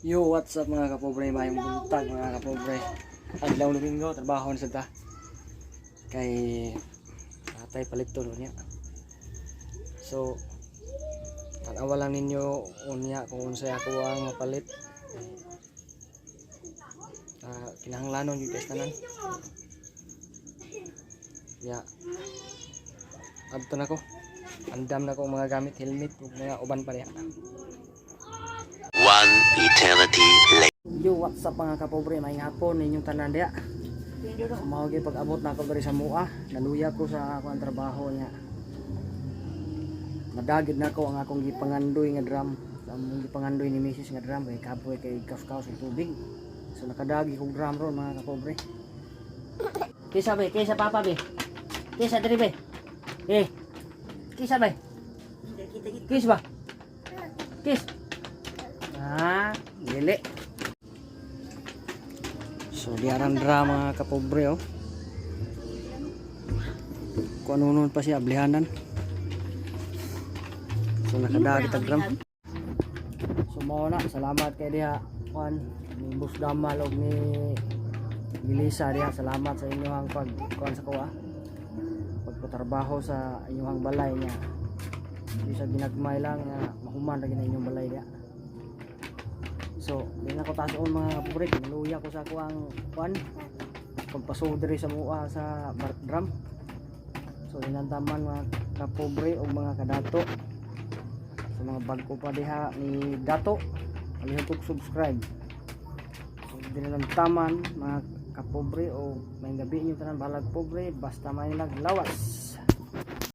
Yo, what's up, mga kapobre? Maayong buntag, mga kapobre. Adlaw Domingo, trabaho na sa ta. Kay atay palito niya. So, tanawa lang ninyo unya kung unsay ako ang mapalit. Ah, kinahanglanon gyud guys tanan. Ya. Adto na ko. Andam na ko ang mga gamit, helmet ug mga uban pa niya. One eternity later. Yo, what's up, mga kapobre? Maayong hapon ninyong tanan diya. So, mao gyud pag-abot na ako diri sa Mua. Naluya ko sa ako ang trabaho niya. Nadagid na ko ang akong gipangandoy nga drum. Ang gipangandoy ni Mrs. nga drum kay kapoy kay kaos og tubig. So nakadagi kog drum ron, mga kapobre. Kisa be, kisa papa be. Kisa diri be. Eh. Kisa be. Kiss ba? Kiss. Ah, dili. So, diaran dra, mga kapobre, oh. Kung ano nun pa siya, ablihanan. So, nakadagi tag drum. So, mao na. Salamat kay diha. Juan, ni Bus Damal og ni Melissa diha. Salamat sa inyong pag kuan sa kuha. Pagpatrabaho sa inyong balay niya. Di sa ginagmay lang nga mahuman ra na inyong balay diha. So, di na ko taas mga kapobre, naluya ko sa kuang kuan pagpasod diri sa mua sa bark drum. So, inantaman, mga kapobre o mga kadato. Sa mga bag-o pa diha ni Dato, palihog og subscribe. So, di na lang taman, mga kapobre, o may gabi inyo tanan balag pobre basta may naglawas.